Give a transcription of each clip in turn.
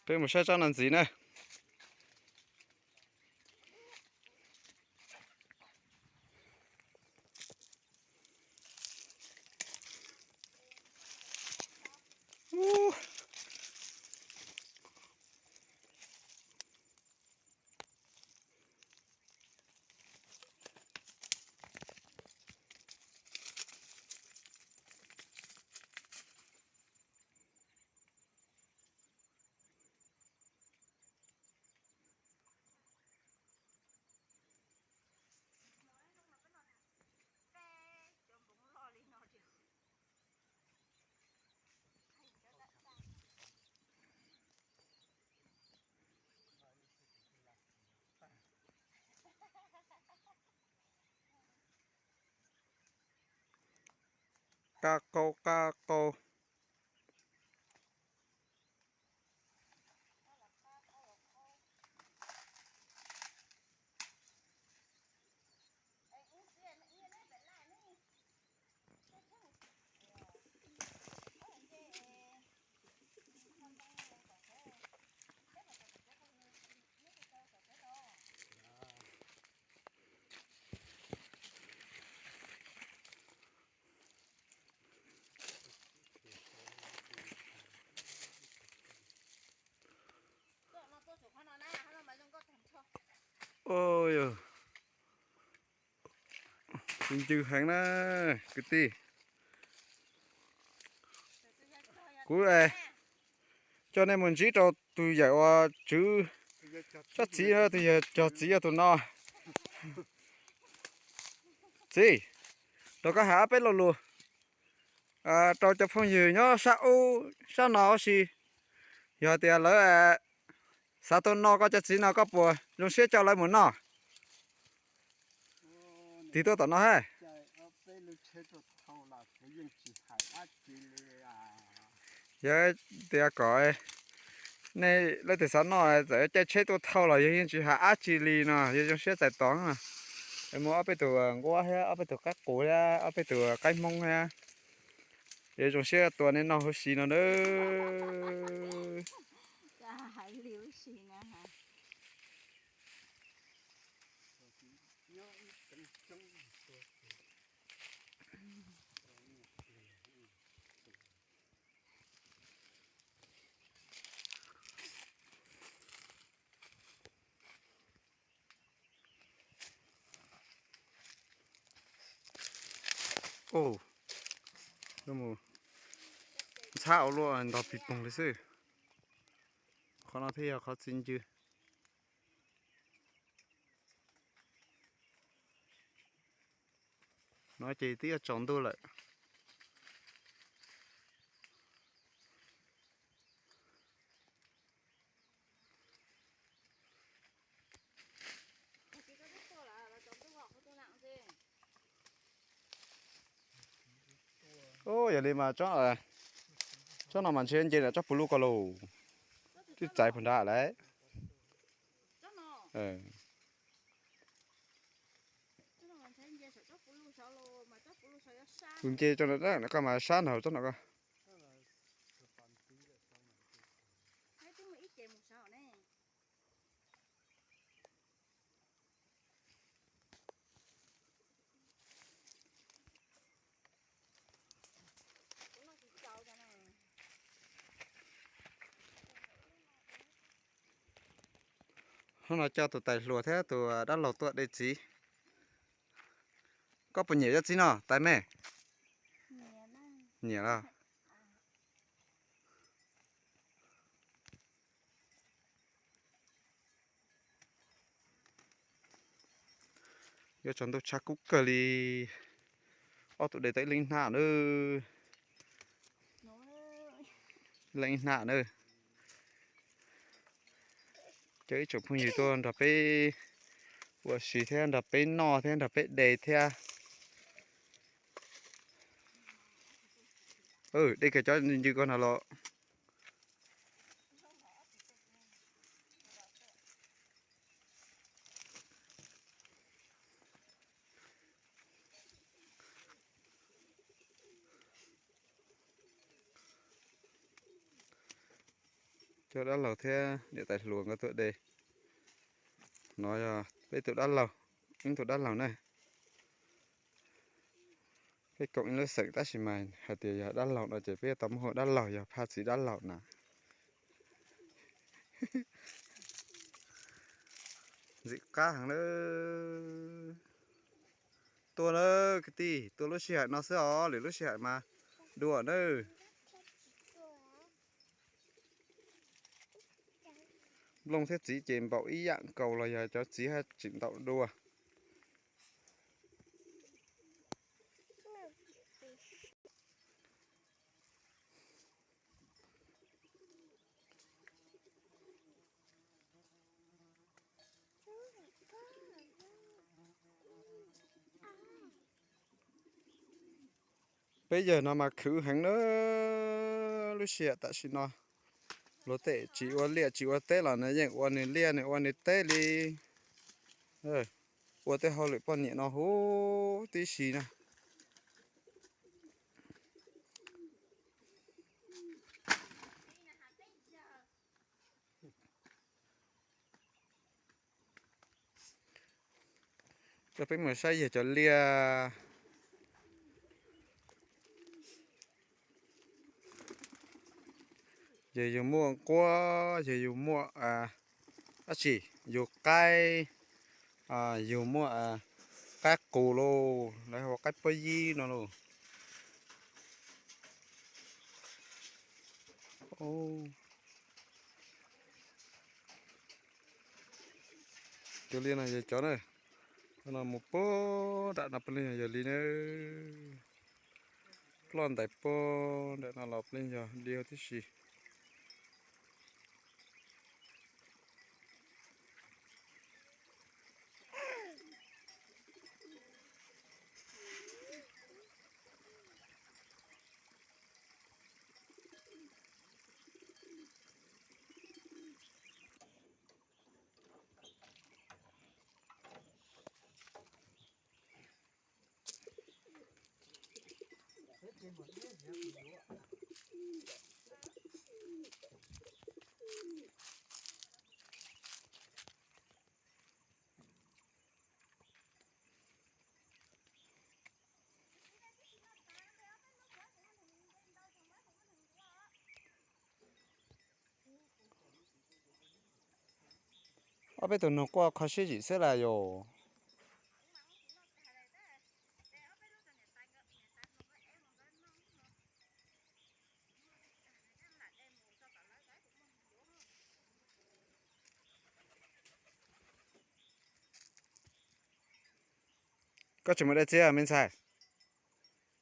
Peb mus saib tsob no ntxiv na. Qab qaub qab qaub. Ncw heev na kwv tij. Kuv coj nej mus ntsib rau tus yawm uas tswv tsob txiv, tus yawg cog txiv yog tus no. Txiv, rau koj hais ob peb lo lus rau cov phooj ywg nyob sab ub sab no ua si, yog tias lawv xav tau noj koj cov txiv no koj puas zoo siab coj lawv mus noj? Tig tuaj tom no ha. Yog tias kom nej leej twg xav noj txawm caij tsheb tuaj thauj los yog yeej tsis hais dab tsi li no, yog zoo siab txais tos. Muaj ob peb tug nquab thiab ob peb tug qaib qus thiab ob peb tug qaib hmoob thiab, yuav zoo siab tua nej noj huv si no nawb. Ntxhab ua luaj ntog pis poog li xwb. Qhov no thiaj yog qhov txiv ncw. No ces twb yuav tsaus ntuj lawm. Yog li mas tsob no mas ntshe nce ntawm tsob puv luj ko lauj. Twb txais puag nrad lawm. Kuv nce tsob no koj mas sab nrog tsob no koj. Hnub no coj tus tais hluas thiab tus dab laug tuaj de txiv. Koj puas nyiam cov txiv no tais me? Nyiam los? Yuav tsaus ntuj tshav kub kawg li. Ob tug de tau ib leeg ib hnab na. Ib leeg ib hnab na. Coj ib tsoom phooj ywg tuaj nrog peb ua si thiab nrog peb noj thiab nrog peb de thiab. De kiag cov ncw ko no los. Coj dab laug thiab niam tais hluas nkawd tuaj de. No yog peb tus dab laug, ib tug dab laug na. Peb koom ib lub xeem tab sis mas hais tias yog dab laug no ces peb tau muab hu dab laug, yog phaj txiv dab laug na. Ntxim qab heev lawm. Tua na kwv tij, tua lub sij hawm no xwb os, lwm lub sij hawm mas dua nawb. Nplooj thiab txiv ces npaum ib yam nkaus los yog cov txiv haj tseem ntaus dua. Peb yawg no mas khwv heev na. Lub sij hawm tam sim no luag tej tsis ua liaj tsis ua teb los nws yeej ua nws liaj nws ua nws teb li. Ua tej hauj lwm poj niam no huv tib si na. Coj peb mus saib yawg cov liaj. Yawg yus muaj nquab, yawg yus muaj dab tsi, yus qaib, yus muaj qaib qus lauj, lawv hu ua qaib pob yib no lauj. Cov liaj no yog cov na, no mus puag nram no puav leej yog li na. Ploj ntais puag nram no los puav leej yog li tib si. Ob peb tug noog quaj kho siab zim xwb las yom. Koj tseem mus de txiv me ntxhais?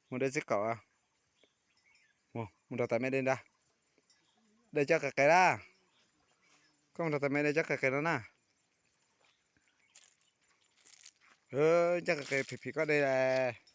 Mus de txiv qaum. Mus nrog tais me de nrad. De cov qis qis na. Koj mus nrog tais me de cov qis qis no na. Cov qis qis phim phim koj de las.